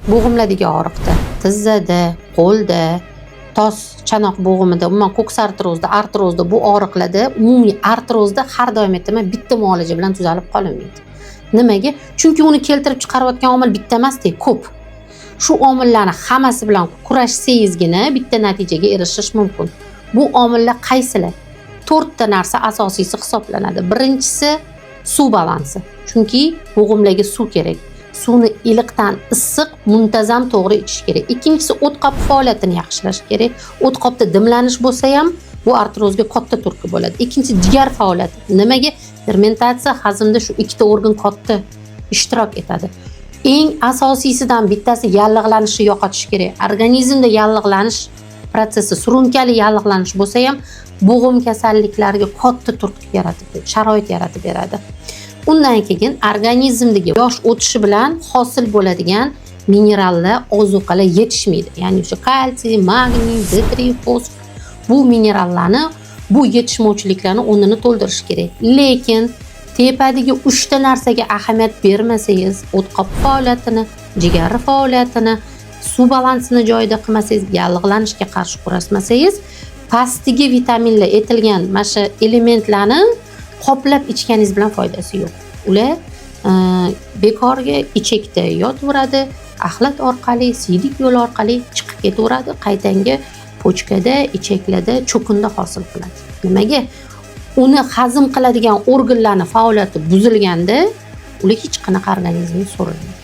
Bo'g'imlardagi og'riqda, tizzada, qo'lda, tos chanoq bo'g'imida, umuman ko'ks artrozda, artrozda, bu og'riqlarda, umumiy artrozda har doim aytaman, bitta muolaja bilan tuzalib qolinmaydi. Nimaga? Chunki uni keltirib chiqarayotgan omil bitta emasda, ko'p. Shu omillarni hammasi bilan kurashsangizgina bitta natijaga erishish mumkin. Bu omillar qaysilar? To'rtta narsa asosiysi hisoblanadi. Birinchisi suv balansi, chunki bo'g'imlarga suv kerak. Suvni iliqdan issiq, muntazam, to'g'ri ichish kerak. Ikkinchisi o't qop faoliyatini yaxshilash kerak. O't qopda dimlanish bo'lsa ham, bu artrozga katta turtki bo'ladi. Ikkinchisi jigar faoliyati. Nimaga? Fermentatsiya, hazmda shu ikkita organ katta ishtirok etadi. Eng asosiysidan bittasi yallig'lanishni yo'qotish kerak. Organizmda yallig'lanish protsessi, surunkali yallig'lanish bo'lsa ham, bo'g'im kasalliklariga katta turtki yaratib, sharoit yaratib beradi. Undan keyin organizmdagi yosh o'tishi bilan hosil bo'ladigan minerallar, ozuqalar yetishmaydi, ya'ni o'sha kalsiy, magniy, D3, fosfor, bu minerallarni, bu yetishmovchiliklarni o'rnini to'ldirish kerak. Lekin tepadagi uchta narsaga ahamiyat bermasangiz, o't qop faoliyatini, jigar faoliyatini, suv balansini joyida qilmasangiz, yallig'lanishga qarshi kurashmasangiz, pastdagi vitaminlar aytilgan mana shu elementlarni qoplab ichganingiz bilan foydasi yo'q. Ular bekorga ichakda yotaveradi, axlat orqali, siydik yo'li orqali chiqib ketaveradi, qaytanga почка da, ichaklarda cho'kindi hosil qiladi. Nimaga? Uni hazm qiladigan organlarni faoliyati buzilganda, ular hech qanaqa organizmga so'rilmaydi.